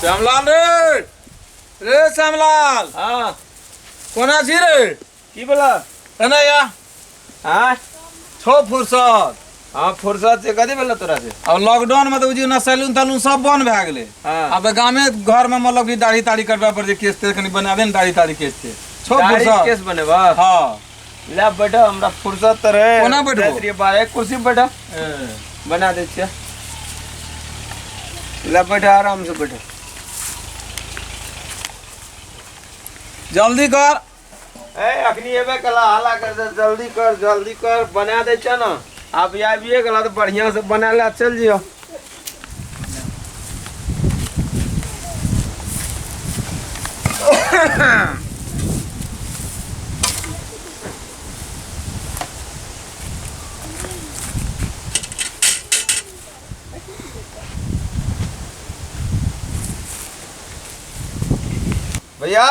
श्यामलाल रे, रे श्यामलाल। हाँ। कोना छी रे? की बोला? एना या। हाँ? छो फुर्सत। हाँ फुर्सत से कथी बोला तोरा से? अब लॉकडाउन में तो बुझियो ना सैलून तैलून सब बंद भए गेलै। हाँ। आब तऽ गामे घर में मतलब कि दाढ़ी ताढ़ी कटबै पर जे केस तेस कनि बना दे ने, दाढ़ी ताढ़ी केस ते। छो दाढ़ी फुर्सत। केस बनेबा? हाँ। ले बैठो, हमरा फुर्सत तऽ रहे। कोना बैठबो? जाइत रहियै बाहर, एक कुर्सी पर बैठो। ए। बना दै छियै। ले बैठो, आराम से बैठो। जल्दी कर। ए अखनी एबे कला हल्ला कर दे, जल्दी कर जल्दी कर, बना दे छ ना। आप आबिए गेला तो बढ़िया से बना ले, चल जियो। भैया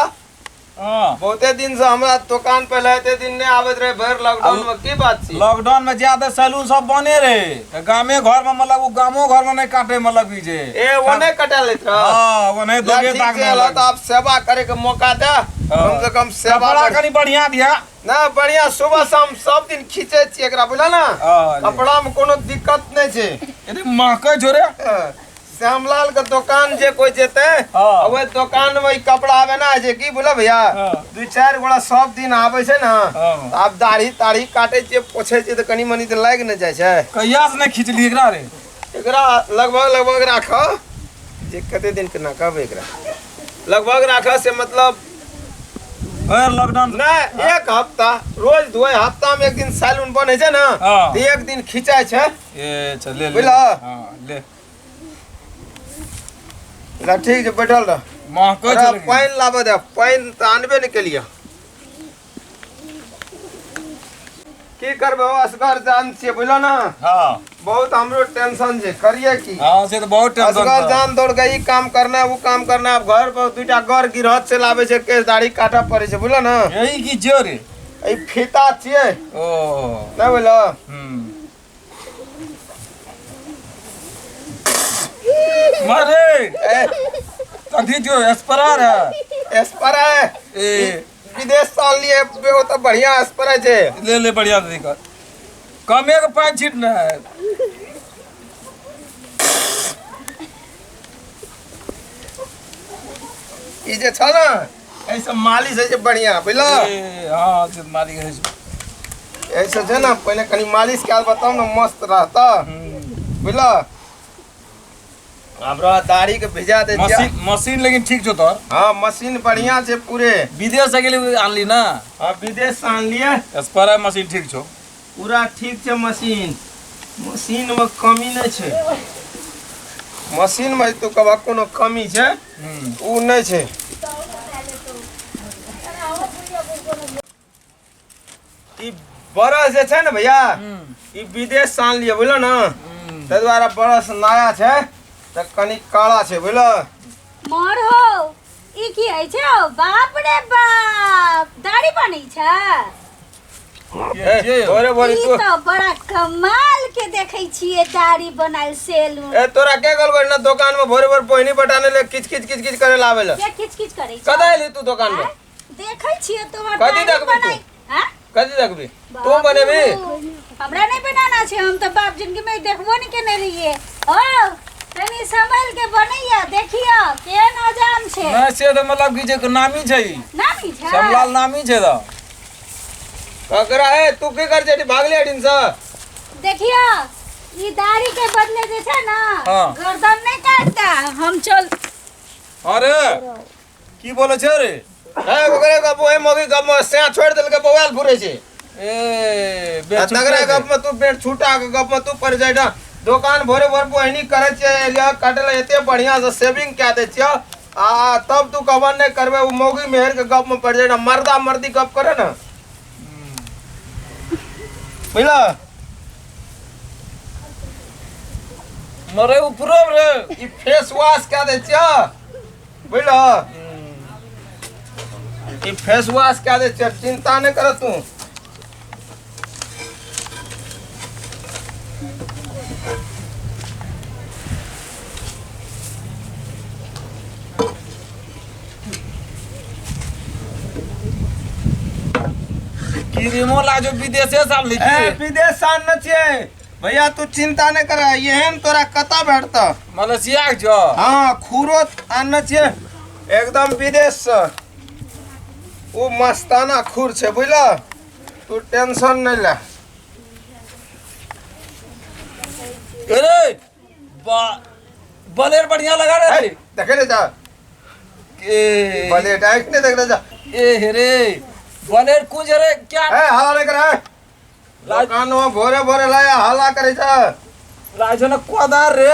हाँ। बहुते दिन से हमरा दुकान पे एते दिन नहीं आबत रहे भर लॉकडाउन में, की बात छी? लॉकडाउन में ज्यादा सैलून सब बने रहे त गामे घर में मतलब उ गामो घर में नहीं काटे मतलब की जे। ए वो नहीं कटा लेत रह। हां, वो नहीं दोगे ठीक ताक छै, हला तो आप सेवा करे के मौका दे, कम से कम सेवा कपड़ा बढ़- कनी बढ़िया दिया। ना बढ़िया, सुबह शाम सब दिन खींचे छी एकरा, बुझला ना? हाँ, ले। कपड़ा में कोनो दिक्कत नहीं छै। अरे महकै छो रे। हाँ, श्यामलाल के दुकान जे कोई जेते, हाँ। ओहि दुकान में ई कपड़ा आबे ना जे की बोला भैया, हाँ। दू चार गोड़ा सब दिन आबे छै ना, हाँ। तऽ आब दाढ़ी ताढ़ी काटे छियै, पोछे छियै तऽ कनी मनी तऽ लागि ने जाइ छै। कहिया से नहीं खींचली एकरा रे? एकरा लगभग लगभग राख जे कते दिन के ना कहबै, एकरा लगभग राख से मतलब भरि लॉकडाउन नहीं, एक हफ्ता रोज धोए, हफ्ता में एक दिन सैलून बने छै ना, हाँ। तऽ एक दिन खिंचाय छै। ए चल ले ले। बुझला? हाँ, ले। ला ठीक छै, बैठल रह। महकै अरे, छै लेकिन। पानि लाबऽ दे, पानि तऽ आनबे नहि केलियै। की करबै हो, असगर जान छियै, बुझलो ना? हाँ। बहुत हमरो टेंशन छै, करिए की? हाँ, से तऽ बहुत टेंशन असगर छै। जान दौड़ के ई काम करना, ओ काम करना, आब घर पर दूटा घर गिरहत से लाबै छै, केश दाढ़ी काटऽ पड़ै छै, बुझलो ना? यही की छियौ रे? ई फीता छियै। ओ। नहि बुझलो? हम्म। मारे। ए। अथी जो स्प्रे है। स्प्रे है। ए। विदेश से आनलियै, ओ तऽ बढ़िया स्प्रे छै। ले ले, बढ़िया से कर। कमे के पानि छीट ने है। ई जे छ ना, एहिसँ मालिश होइ छै बढ़िया, बुझलह? ए, हाँ, से मालिश होइ छै। एहिसँ छै ने पहिने कनि मालिश कए देबह तब ने मस्त रहतह, बुझलह? हमरा दाढ़ी के भिजा दे छियै। मशीन, मशीन लेकिन ठीक छौ तोहर। हाँ, मशीन बढ़िया छै पूरे। विदेश से गेली आनली ना? हाँ, विदेश से आनलियै। स्प्रे मशीन ठीक छौ। पूरा ठीक छै मशीन, मशीन में कमी नहि छै। मशीन में तू कहबह कोनो कमी छै, उ नहि छै। ई बरस जे छै ने भैया, ई विदेश से आनलियै, बुझलो ने? ताहि दुआरे बरस नया छै तऽ कनि काला छै, बुझलो? मोर हो, ई की होइ छै? बाप रे बाप, दाढ़ी बनै छै? ए, भोरे भोरे ई तू तऽ बड़ा कमाल के देखै छियै दाढ़ी बनायल सैलून। ए तोरा के कहलको ना दोकान में भोरे भोरे बहिनी बटाने ले किच किच किच किच करे लावे ले? के किच किच करै छै? कतऽ एली तू दोकान में? आँय? देखै छियै तोहर कथी दाढ़ी देखबी तू? बनाइ। आँय? कथी देखबी? तू बाप बनेबी? रे, हमरा नहि बनाना छै, हम तऽ बाप जिंदगी में देखबो नहि केने रहियै। ओ तनी संभल के बनैया, देखियो केहन अजान छै। नहि से तऽ मतलब की जे नामी छै ई। नामी छै? श्यामलाल नामी छै तऽ। ककरा है तू की कर जेठी भागले अडिन से? देखियो ई दाढ़ी के बदले जे छै ना, हाँ। गर्दन नहीं काटता हम। चल। अरे की बोले छै रे? ए ओकरे गप ओए मगी गप में से छोड़ देलके, बौआल फुरे छै। ए आ तगड़ा बेच गप में तू बेट छूटा के गप में तू पड़ जाय ना। दोकान भोरे भोर बहिनी करे छै, लिया काटले एते बढ़िया से सेविंग कए दै छियो, आ तब तू कवन नहीं करबे, उ मौगी मेहर के गप में पड़ जाय ना, मर्दा मर्दी गप करे ना, बुझला? मरे ऊपरो रे। ई फेस वॉश कए दै छियो, बुझला? ई फेस वॉश कए दै छियो, चिंता नहीं कर तू। क्रीमो लाजो विदेशे से आनली ए की? विदेश से आनने छियै भैया, तू चिंता नहीं कर, एहन तोरा कतऽ भेटतऽ? मलेशिया के छौ? हाँ, खुरो आनने छियै एकदम विदेश से, ओ मस्ताना खुर छै, बुझल? तू टेंशन नहीं ले। अरे बलेर बढ़िया लगा रे। ए, देखे ले जा। ए बलेट आँख नहीं देख ले जा। ए हे रे बलेर कुंज रे क्या? ए हल्ला नहीं कर, दुकान में भोरे भोरे लाया हल्ला करे छ। लाजो न कोदार रे।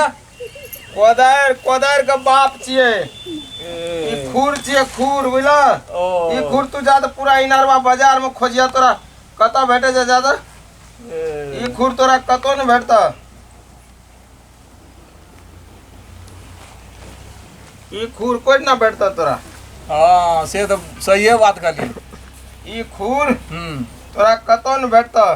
कोदार कोदार के बाप छियै ई, खुर छियै खुर, बुझल? ओ ई खुर तू जा तऽ पूरा इनारवा बाजार में खोजिया, तोरा कतऽ भेटे छै जादा ई खुर तोरा कतौ नहि भेटतऽ। ई खुर कोइ ना भेटतऽ तोरा। हाँ से तऽ सहिए बात कहली। ई खुर तोरा कतौ नहि भेटतऽ।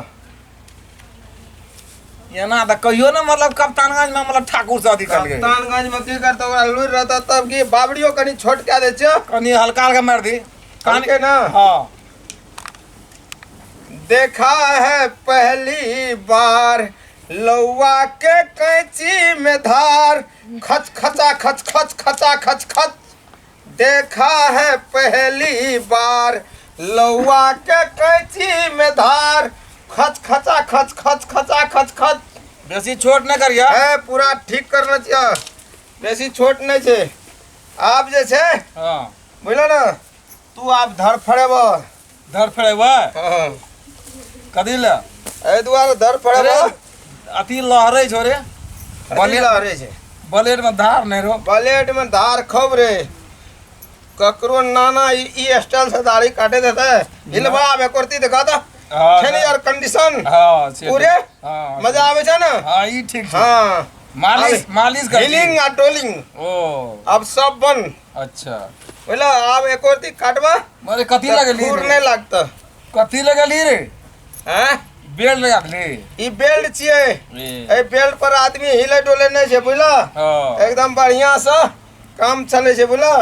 एना तऽ कहियो ने मतलब कप्तानगंज में मतलब ठाकुर से अथी करलकै। कप्तानगंज में की करतौ? ओकरा लुरि रहतौ तब की बाबरियो कनि छोट कए दै छियौ। कनि हल्का हल्का मारि दी हल्के ना। हाँ। देखा है पहली बार लौआ के कैंची में धार, खच खचा खच खच खचा खच खच। देखा है पहली बार लौआ के कैंची में धार, खच खचा खच खच खचा खच खच। बेसी छोट नहि करिया। है पूरा ठीक करना चाहिए, बेसी छोट नहीं छै। आब जे छै हाँ बुझलो ने, तू आब धर फड़ेब। धर फड़ेबै? हाँ। कथी लए? एहि दुआरे धर फड़ेब। अथी लहरै छौ रे। बलेट लहरै छै। ब्लेड में धार नहीं रो। ब्लेड में धार खूब रे। ककरो नाना ई स्टाइल से दाढ़ी काटे देते हिलबा आबे करती देखा तो हाँ, छै ने यार कंडीशन। हाँ से पूरे हाँ मजा आवे छै ने। हाँ ई ठीक छै। हाँ मालिश मालिश कर हिलिंग आ टोलिंग। ओ अब सब बन। अच्छा बुझला आब एकोरती काटबा मरे कथी लगली खुर नहीं लागता। कथी लगली रे? हैं बेल्ट लगा देली? ई बेल्ट छियै, एहि बेल्ट पर आदमी हिले डोले नहीं छै, बुझला? हाँ एकदम बढ़िया से काम चले छै, बुझला?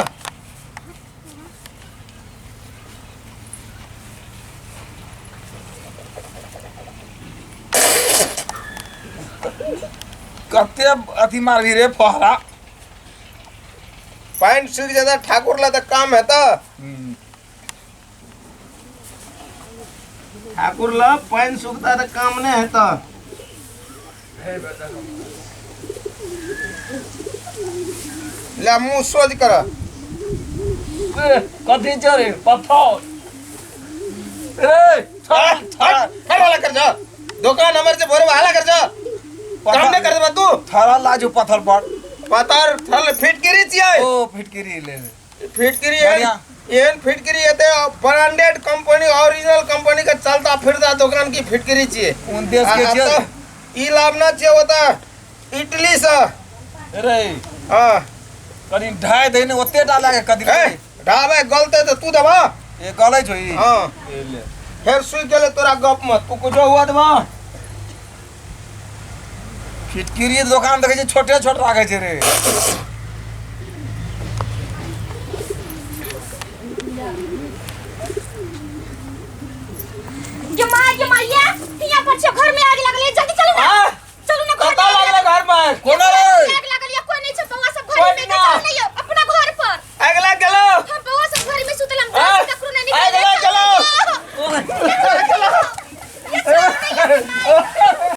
कते अथी मारबी रे फहरा? पानि सुखि जेतै ठाकुर ला तऽ काम हेतै। ठाकुर ला पानि सुखता तऽ काम नहि हेतै। ले मुँह सोझ कर। कथी छै रे पत्थर रे? हट कर जा, दुकान हमर से भोरे हल्ला कर जा, काम नहीं कर देबा तू। थारा लाजू पत्थर पर पत्थर थल फिटकिरी छियै। ओ फिटकिरी ले फिटकिरी एहन फिटकिरी हेतै ब्रांडेड कंपनी ओरिजिनल कंपनी के चलता फिरता दुकान की फिटकिरी छियै। कोन देश के छियै? ई लाभना छियै ओतऽ इटली से। रे हाँ कनि ढाइ दे ने ओते डाला के कथी ए ढाबे गलते तऽ तू देबा। ए गलै छौ ई। हाँ ए ले फेर सुति गेलै तोरा गप में, तू कुछो हुआ देबा। फिटकिरी दोकान देखै छियै छोटे छोट राखै छै रे। ये माँ ये माँ ये यहाँ पर छे घर में आग लागल है, जल्दी चलू ना। चलू ना घर में। कतऽ लागलै घर में? कोना रे? आग लागल है, कोई नहीं छे, बउआ सब घर में कोई ना। चलू ना यो अपना घर पर। आगि लागि गेलौ। हम बउआ सब घर में सुतल, हम घर से ककरो नहीं आगि निकलबै। लागि गेलौ। ये चलू ना ये।